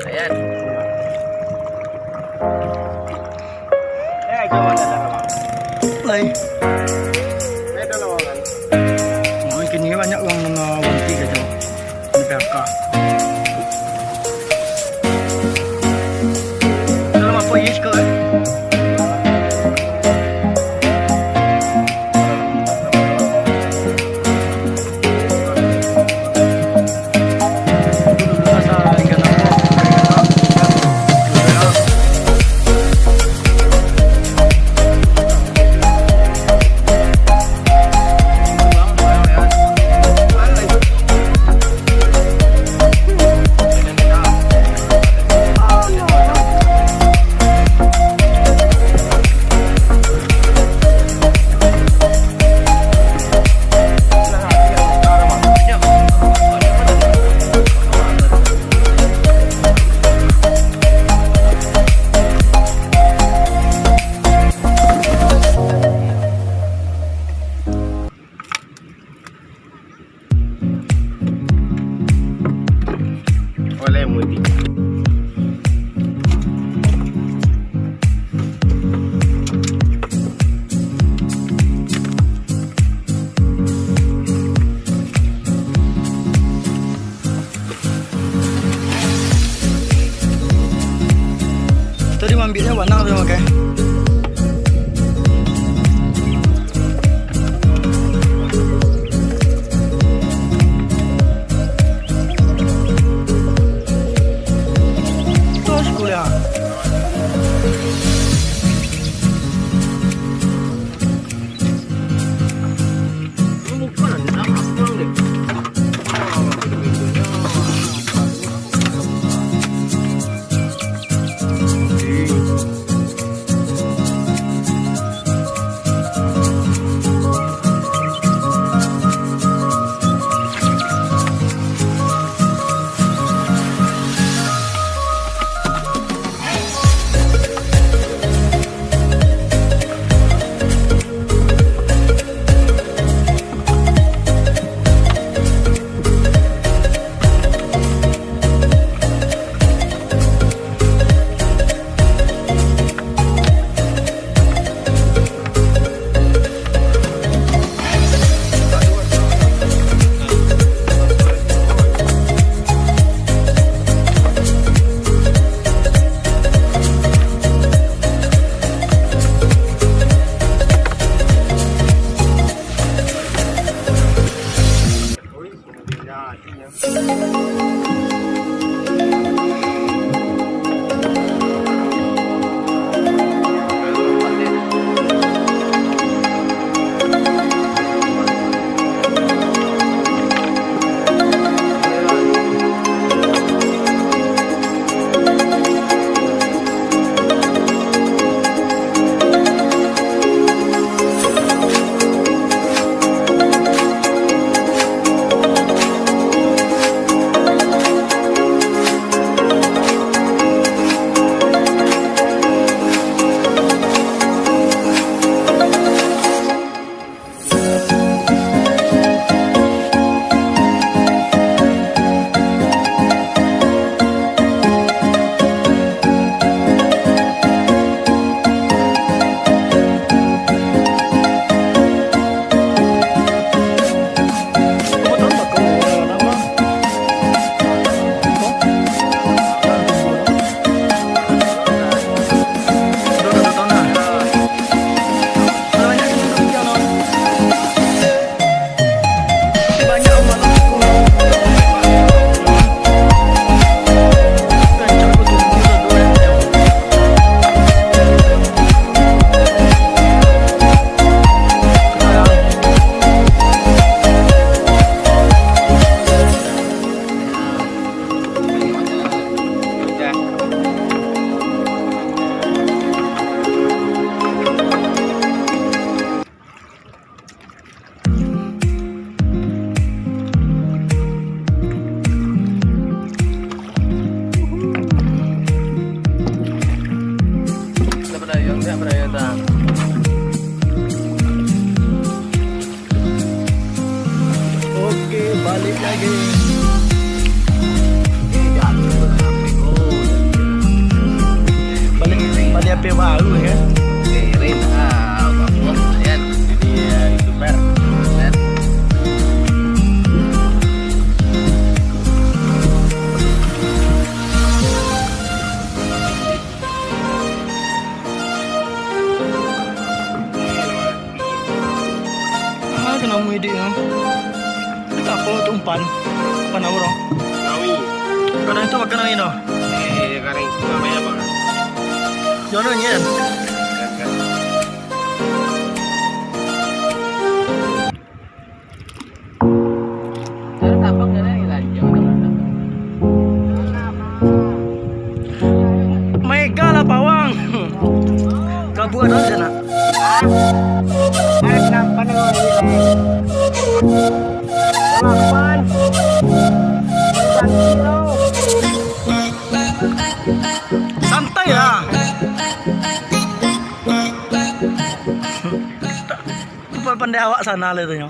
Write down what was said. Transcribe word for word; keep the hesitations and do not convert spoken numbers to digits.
Ayan. Eh, jauh dah, dah, dah. Lai. Beda lawangan. Oh, kini banyak urang nang banti ka jauh. Di P H K. Dalam apa, Yus, kau, eh? Oleh mudik. Tadi maambiaknyo banang tu makai. Terus kuliah. Oke, balik lagi. P baru kan? Keren, ah, bagus, ya. Jadi, ya, YouTuber. Dan Ah, kena mudik, no. Itu apa tu umpan? Umpan apa, no? Nawi. Kadang itu makan nawi, no? Eh, kadang itu namanya apa? Jono nyen. Kan, kan. Mega lah pawang. Kabua dah sana. Ada delapan orang ini. Delapan. Santai lah. Lupa pandai awak sana lah itu nyo.